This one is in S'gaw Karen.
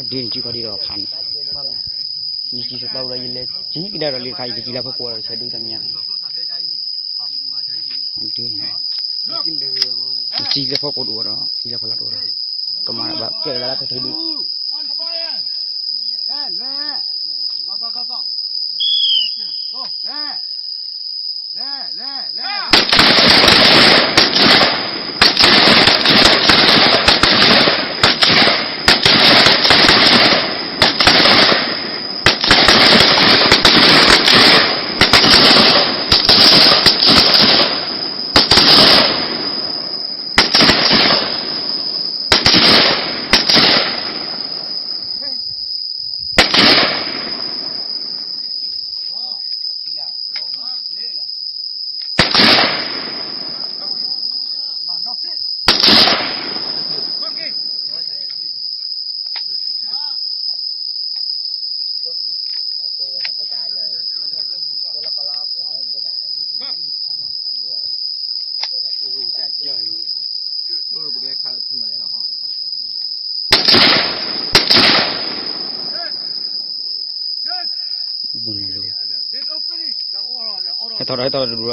ဒ်န့ၣ် စုခီဒ်ဒီးဖးန့ၣ်, ယစံးသီဒီး ယလဲၤစံးကဒါဒီးလံတခါ ယကစံးလၢဖီခိၣ်ဒီး ဆဲးဒုတမံၤညါန့ၣ်, ဒ်န့ၣ်, ယစံးလၢဖီခိၣ်တအိၣ်ဒီး စံးလၢဖီလာ်တအိၣ်ဒီး ကမၤဘၣ်ပျဲၢ်လၢလၢခီၣ်ထံးဒု ဟဲထီၣ်ဒီး ဟဲထီၣ်ဒီးတဒူၣ်ဒီး